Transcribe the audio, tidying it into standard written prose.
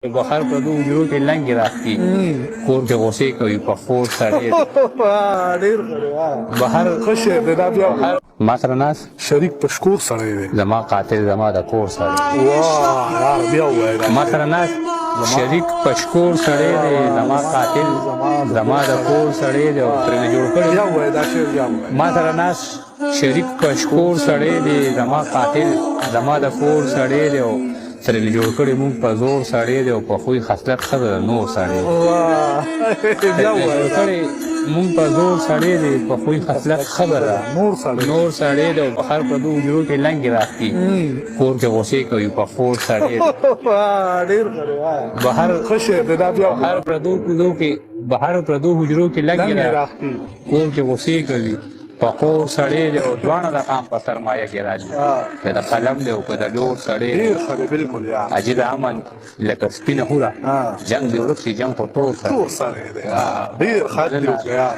بخار په دوه حجرو کې لنګې راخي، کور کې غوسې کوي، په خور سړی دی. ډېر ښه دی. بهر ښه شعر دی دا بیا. بهر ما سره ناس شریک په شکور سړی دی. زما قاتل زما د کور سړی. واه یار، بیا ووایه دا. ما سره ناس شریک پشکور سړی دی، زما قاتل زما د کور سړی دی، او ترې جوړ کړی. بیا ووایه دا شعر، بیا ووایه. ما سره ناس شریک پشکور سړی دی، زما قاتل زما د کور سړی دی، او ترې جوړ کړی مونږ په زور سړی دی، او په خوی خصلت ښه ده نور سړی دی. واه، بیا جوړ ووایه. کړی مونږ په زور سړی دی، په خوی خصلت ښه ده نور سړی، نور سړی دی، او بهر په دوه حجرو کې لنګې راخي، کور کې غوسې کوي، په خور سړی دی. ډېر ښه دی. بهر ښه شعر دی دا بیا. بهر پردو کوزو کې، بهر پردو حجرو کې لنګې لنګې راخي، راخي، کور کې غوسې کوي، په خور سړی دی، او دواړه د قام په سرمایه کې راځي، که د قلم دی او که د لور سړی دی. ډېر ښه دی، بالکل یار. عجیب امن لکه سپینه هوره، جنګ دی ورک شي، جنګ خو تور سړی تور سړی دی. ډېر ښه دی وکړه یار.